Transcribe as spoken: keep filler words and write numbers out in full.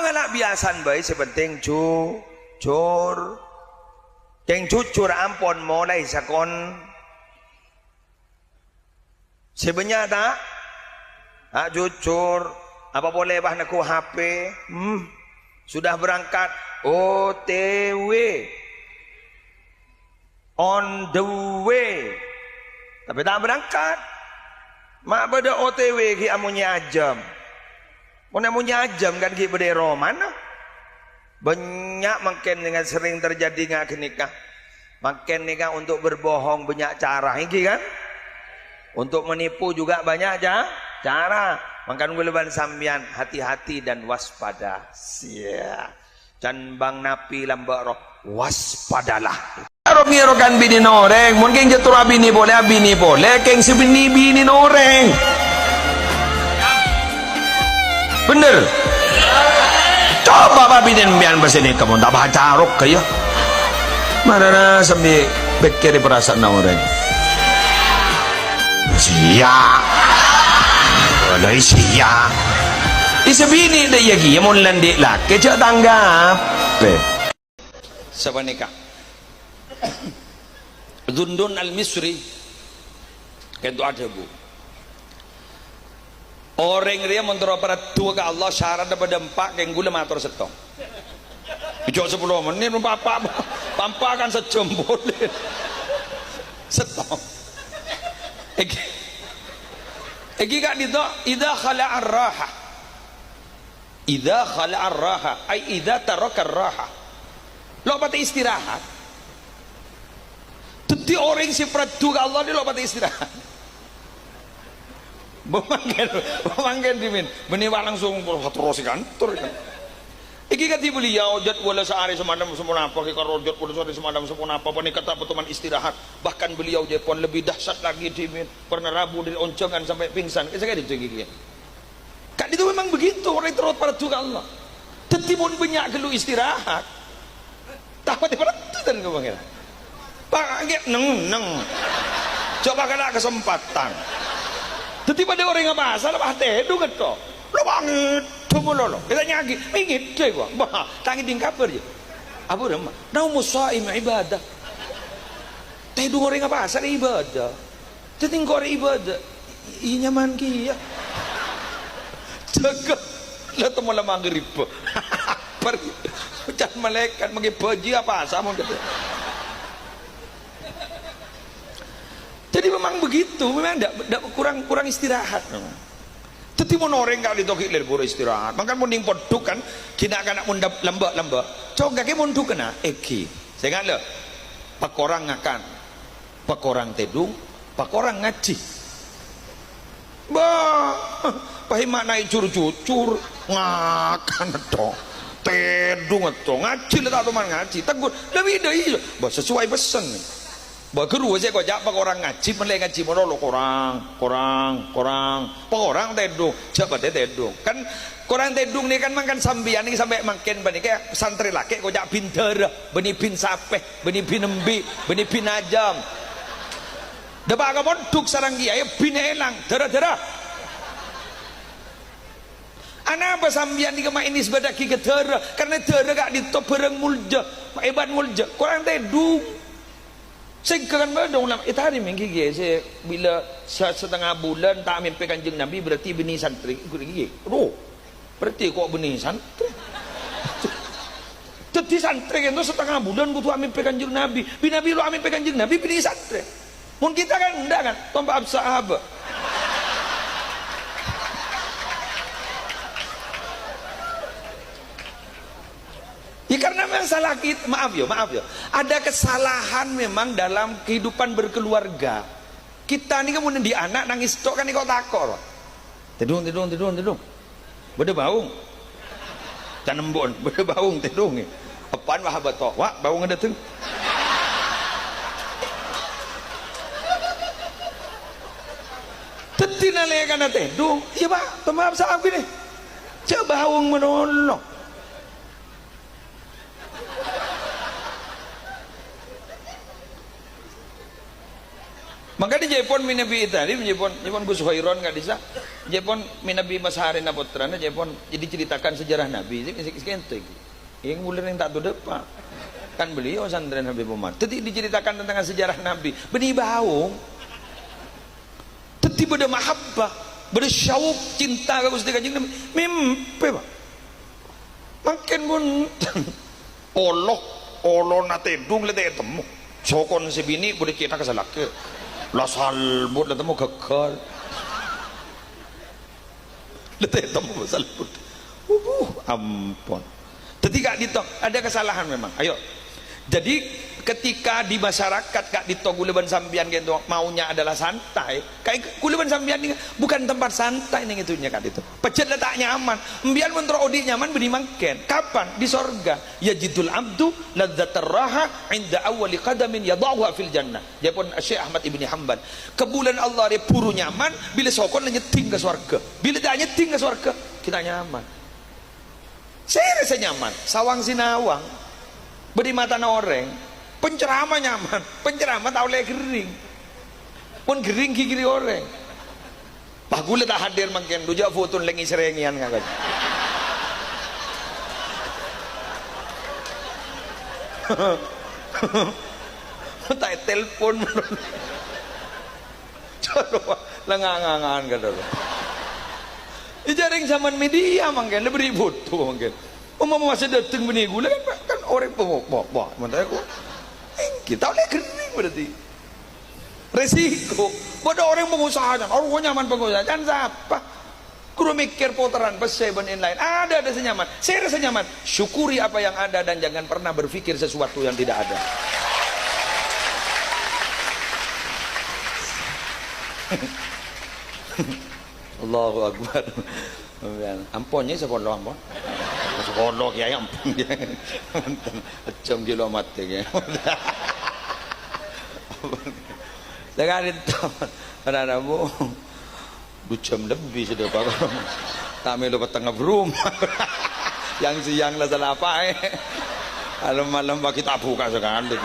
Ngala' biyasan bhâi, sè penting jujur. Kèng jujur ampon molaè sakon. Sè bânnya' ta'? Ta' jujur. Apa polè pas neggu' H P? Hmm. Sudah berangkat. O T W. On the way. Tapè ta' berangkat. Ma' bâdâ O T W ghi' amonyè ajâm. Mon amonyè ajâm kan ghi' bâdâ è romana. Bânnya' mangkèn sè serrèng terjadi nga-, ghânèka. Mangkèn nèka untuk berbohong bânnya' cara, èngghi kan? Untuk menipu juga banyak ca-, cara. Mangkana kaulâ bân sampèyan hati-hati dan waspada. Siya. Can bâng nabi lambâ' roh, waspadalah. Ro-, mèro kan binèna orèng, mon kèng jâ' toro' abinè polè, abinè polè, kèng sè binè-binèna orèng. Bhender? Coba, Pak, binè sampèyan bâsè nèka, mon ta' bâca rok, yâ. Marana sambi pèkkèrè parasaanna orèng. Siya. Wala siya. Isè binè dâ' iyâ kèya mon lanḍi' lakè jâ' tanggapè. Sapanèka. Dhundun Al-Misri kento adhâbu, "Orèng rèya mon terro paraddhuwâ ka Allah, syaratna padâ empa', kèng kaulâ mator sèttong." Jâ' sapolo mennit, pa-, pa-, pa-, pa-, kan sajjhâm polè. Sèttong. Èngghi. Èngghi ka'ḍinto, "Idza khala'ar raha." "Idza khala'ar raha, ai idza tarakar raha." Lo' patè istirahat. Dhâddhi orèng sè paraddhu ka Allah nè lo' patè istirahat. Bâ mangkèn, bâ mangkèn dhimèn. Bânnè wa langsung terros è kantor, kan. Èngghi kadhi beliau jadwal saarè samalem saponapa, kèng karo jadwal saarè samalem saponapa, panèka ta' patoman istirahat. Bahkan beliau jâ' pon lebih dahsyat lagi dhimèn. Pernah rabu dâri onjhângan sampè' pingsan. Kèng sakèya èngghi. Ka'ḍinto memang begitu, orèng terro paraddhu ka Allah. Dhâddhi mon bânnya' ghâllu istirahat, ta' patè paraddhu ka Pangèran. Pa-, ngghi, neng-neng. Coba kala kesempatan. Dhâddhi padâ orèng apasa la pas tèḍung èto. Lo' ngèḍḍhung malolo. Kita nyagi, mèngèḍḍhâ ghuwa. Bah, ta' ngèḍing kabhâr, yâ. Abu Rama, naumus shaim ibadah. Tèḍung orèng apasa ibadah. Dhâddhi engko' rè ibadah. Iyâ, nyaman kèya. Jâgâ. La temmo la maghrib. Bar. Can malaèkat mangkè bâji apasa mon katè. Jadi memang begitu, memang ndak, ndak kurang, kurang istirahat memang. Dhâddhi mon orèng ka'ḍinto ghi' lèbur istirahat. Mangkana mon nèng pondhuk kan, ghi' na'-kana' mon dâ-, lambâ'-lambâ'. Cong kakè mondhuk kèna, èngghi. Sènga' lho. Pakorang ngakan. Pakorang tèḍung, pakorang ngajhi. Bâh, pahèmma naè' jur-jujur, ngakan èto, tèḍung èto, ngajhi la ta' toman ngajhi, tegghur, la bidâ iyâ, bâh, sesuai pessen. Bâh, ghâruwa sè èkoca' pakorang ngajhi, mellè ngajhi malolo, korang, korang, korang, pakorang tèḍung, jâ' patè tèḍung. Kan Korang tèḍung nèka kan mangkana sampèyan nèka sampè' mangkèn panèka santrè lakè' koca' bin dârâ, bânnè bin sapè, bânnè bin embi', bânnè bin ajâm. Dâpa' ka pondhuk sareng kèyaè binè èlang, dârâ-dârâ. Anapa sampèyan nèka ma' ènisbataghi ka dârâ? Karna dârâ ka'ḍinto bhârâng molja, èbat molja. Korang tèḍung. Sèngghâ kan bâḍâ ulama, ètarèma èngghi, ghi, sè bilâ sa-, satengnga bulân ta' amèmpè Kanjeng Nabi, berarti bânnè santrè, ghi, ghi. Ro, berarti ko' bânnè santrè. Dhâddhi santrè kènto satengnga bulân kodhu amèmpè Kanjeng Nabi. Bi-, Nabi lo' amèmpè Kanjeng Nabi, bânnè santrè. Mon kita kan endak kan, tompa absa abâ'. Ya, karena memang salah kit-, maaf ya, maaf ya. Ada kesalahan memang dalam kehidupan berkeluarga. Kita ini kemudian di anak nangis tok kan kok tako', Pak. Tèḍung, tèḍung, tèḍung, tèḍung. Bâḍâ bâung. Can embu'en, bâḍâ bâung tèḍung. Eppa'en wah abâto'. Wa', bâungnga ḍâteng. Dhâddhi nalèkana tèḍung, iyâ, Pak, tompa absa abâ' nè. Jâ' bâung malolo. Mangkana jâ' pon manabi tadi, jâ' pon, jâ' pon Gus Hoiron ka'dissa', jâ' pon manabi masarèna pottrana, jâ' pon diceritakan sejarah Nabi. Sè, sè, sè kento iki. Yang mulai yang tak tuduh, Pak. Kan beliau santrèna Nabi Muhammad. Jadi diceritakan tentang sejarah Nabi. Bânnè bâung. Daddi bâdâ mahabbah, bâdâ syauq cinta ka Ghustè Kanjeng Nabi. Mèmpè, Pak. Mangkèn pon olo, olo na tèdung la ta' ètemmo. Sokon sè binè' bâdâ cètak ka salakè. La salbut la temmo ghâggâr. La ta' ètemmo salbut. Uh, ampon. Daddi ka'dinto ada kesalahan memang. Ayo. Jadi ketika di masyarakat ka'dinto kaulâ bân sampèyan ka'dinto maunya adalah santai. Kaè kaulâ bân sampèyan nèka bukan tempat santai nèng è dhunnya ka'dinto. Pajhât la ta' nyaman. Empèyan mon terro odi' nyaman bânnè mangkèn. Kapan? Di sorga. Yajidul abdu ladzatar raha inda awwali qadamin yadha'uha fil jannah. Jâ' pon Syekh Ahmad Ibni Hambal. Kabulâna Allah rèya buru nyaman bilâ sokon la nyèddhing ka sowarghâ. Bilâ ta' nyèddhing ka sowarghâ, ghi' ta' nyaman. Sèrè sè nyaman, sawang sinawang. Bâdâ è matana orèng. Penceramah nyaman, penceramah ta' ollè ghering. Mon ghering ghighiri orèng. Pas kaulâ ta' hadir mangkèn, dhu jâ' foto lèng sèrèngèyan ngakon. Ta' ètelpon. Colo, la nga-, nga-, ngan ka dolo. Iyâ jhâreng zaman media mangkèn, la bâri' foto mangkèn. Umpama masih dâteng bânnè kaulâ kan, kan orèng pengo-, po-, po-, mantara ku. Èngghi, ta' ollè ghering berarti. Resiko. Bâdâ orèng pengusaha, kan? Orèng nyaman pengusaha, kan sapa? Ghuru mèkkèr poteran pèssè bân laèn-laèn. Ada, ada sè nyaman. Sèrè sè nyaman. Syukuri apa yang ada dan jangan pernah berpikir sesuatu yang tidak ada. Allahu Akbar. Ampon, ya, sapolo, ampon. Sapolo, Kiai, ampon, Kiai. Ampon. Ejjhâm ghi' lo' matè, Kiai. Sakali to, ana-ana, Bu. Dhu jam lebbi sè dâpa'. Ta' mèlo petteng abruma. Yang siang la sala paè. Malem-malem pagi ta' buka sakalè.